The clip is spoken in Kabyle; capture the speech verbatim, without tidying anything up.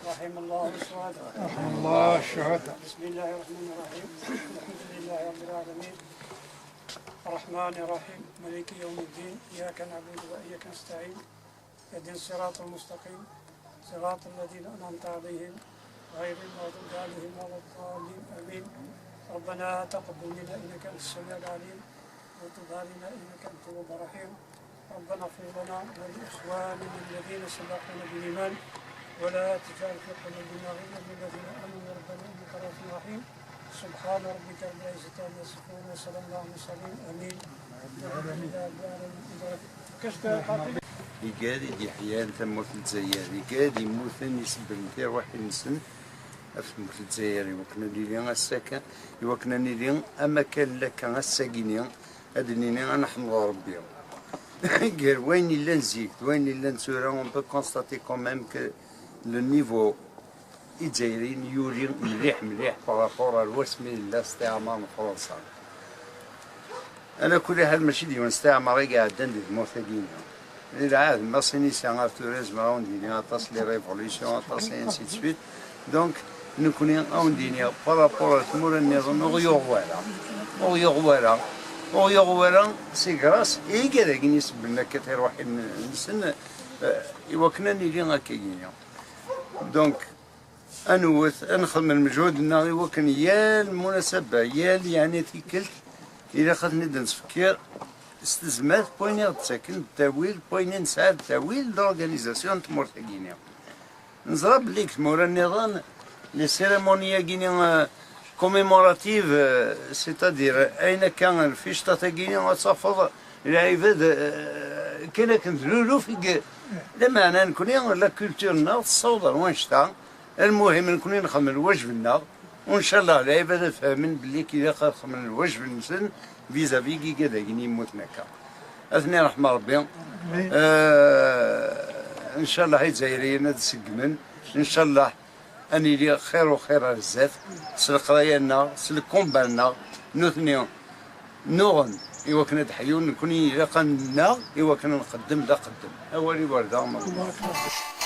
رحم الله الشهداء. رحم الله الشهداء. بسم الله الرحمن الرحيم. الحمد لله رب العالمين. الرحمن الرحيم. مالك يوم الدين. إياك نعبد وإياك نستعين. اهدنا الصراط المستقيم. صراط الذين أنعمت عليهم غير المغضوب عليهم ولا الضالين. آمين. ربنا تقبل منا إنك أنت السميع العليم وتب علينا إنك أنت التواب الرحيم. ربنا اغفر لنا ولإخواننا الذين سبقونا بالإيمان ولا تجعل في قلوبنا غلا للذين آمنوا ربنا إنك رؤوف رحيم. سبحان ربك رب العزة عما يصفون وسلام على المرسلين. آمين. الحمد لله رب العالمين. Igad i d-yeḥyan tamurt n Lezzayer, igad yemmuten isebbren tirwiḥin-nsen ɣef tmurt n Lezzayer, iwakken ad nili ass-a kan, iwakken ad nili am akka llan akka ass-agi-ni, ad d-nini ad neḥmed Rebbi. Gar wayen yellan zik d wayen yellan tura, on peut constater quand même que le niveau Izzayriyen yuli mliḥ mliḥ par rapport ar wasmi yella stiɛmar n Fransa. Ala kulli ḥal, mačči d yiwen stiɛmar i iɛeddan di tmurt-agi-ina. Di lɛahd Masinisa ar tura, zemreɣ ad wen-d-iniɣ aṭas les révolutions, aṭas et ainsi de suite. Donc, nekkni ad wen-d-iniɣ par rapport ar tmura nniḍen, ur ɣ-yuɣ wara. Ur ɣ-yuɣ wara. Ur ɣ-yuɣ wara, c'est grâce i igad-agi i isebblen akka tirwiḥin-nsen, eh, iwakken ad nili akka-agi. Donc, ad newwet, ad nexdem lmeǧhud-nneɣ i wakken yal munasaba, yal, yeɛni, tikkelt, ilaq ad ten-id-nesfekkir s tezmert, n wayen i ɣ-d-ttaken d ttawil, n wayen i nesɛa d ttawil d l'organisation n tmurt-agi-ni. Neẓra belli deg tmura nniḍen, les cérémonies-agi-ni, euh, commémoratives, euh, c'est-à-dire, ayen akka, lficṭat-agi-ni, ad tafeḍ lɛibad, euh, kan akken d luluf i, lameɛna nekkni, la culture-nneɣ tessaweḍ ar wanect-a. Lmuhim, nekkni nxeddem lwajeb-nneɣ, u ncallah lɛibad ad fehmen belli ilaq ad xedmen lwajeb-nsen vis-à-vis n yigad-agi-ni yemmuten akka. Ad ten-iṛḥem Ṛebbi. Eh, ncallah Izzayriyen ad seggmen, ncallah ad nili xir u xir ar zdat, s leqraya-nneɣ, s lkumba-nneɣ, nutni nnuɣen i wakken ad ḥyun, nekkni ilaq ad nnaɣ i wakken ad nqeddem d aqeddem. Awal i warda, Ṛebbi.